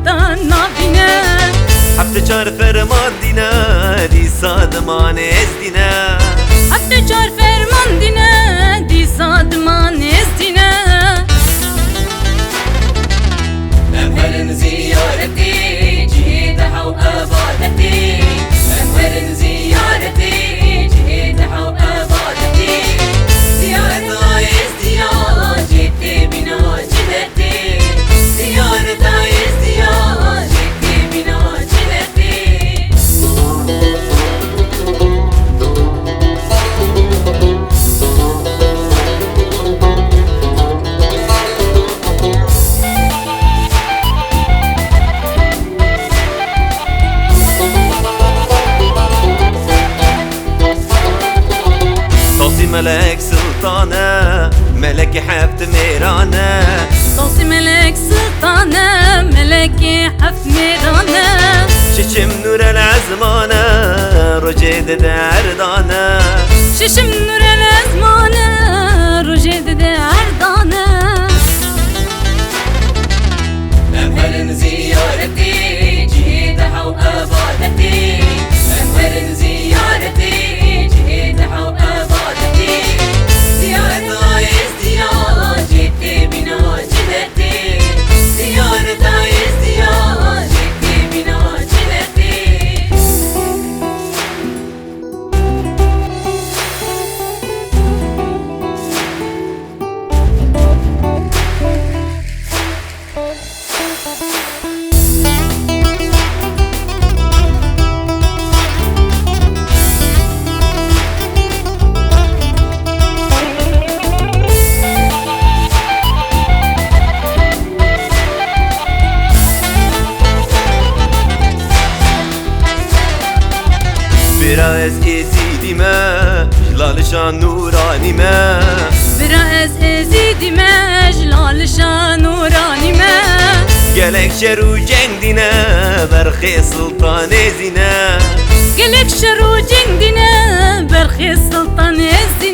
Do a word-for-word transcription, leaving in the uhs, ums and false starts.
Tan navîne. Heft çar ferman dîne, dîsa dimanê ez dîne. Heft çar ferman dîne, dîsa dimanê ez dîne. Em herin ziyaretê, cihê deha û ebadetê. Em herin ziyaretê, cihê deha û ebadetê. Ziyareta êzdiya, cihê tê bîna cidet. Ziyareta êzdiya, cihê tê bîna cidet. Tasî melek siltan e, melekê heft mêran e. Tasî melek siltan e, melekê heft mêran e. Şişim nûr el ezman e, rojê dide erdan e. Şişim nûr el ezman e, rojê dide erdan e. Em herin ziyaretê, cihê deha û ebadetê. Em herin ziyaretê, cihê deha û ebadetê. Ziyareta êzdiya, cihê tê bîna cidet. Ziyareta êzdiya, cihê tê bîna cidet. Bira ez êzîdî me, ji lalişa nûranî me. Bira ez êzîdî me, ji lalişa nûranî me. Gelek şer û ceng dîne, berxê siltanê zîne. Gelek şer û ceng dîne, berxê siltanê zîne.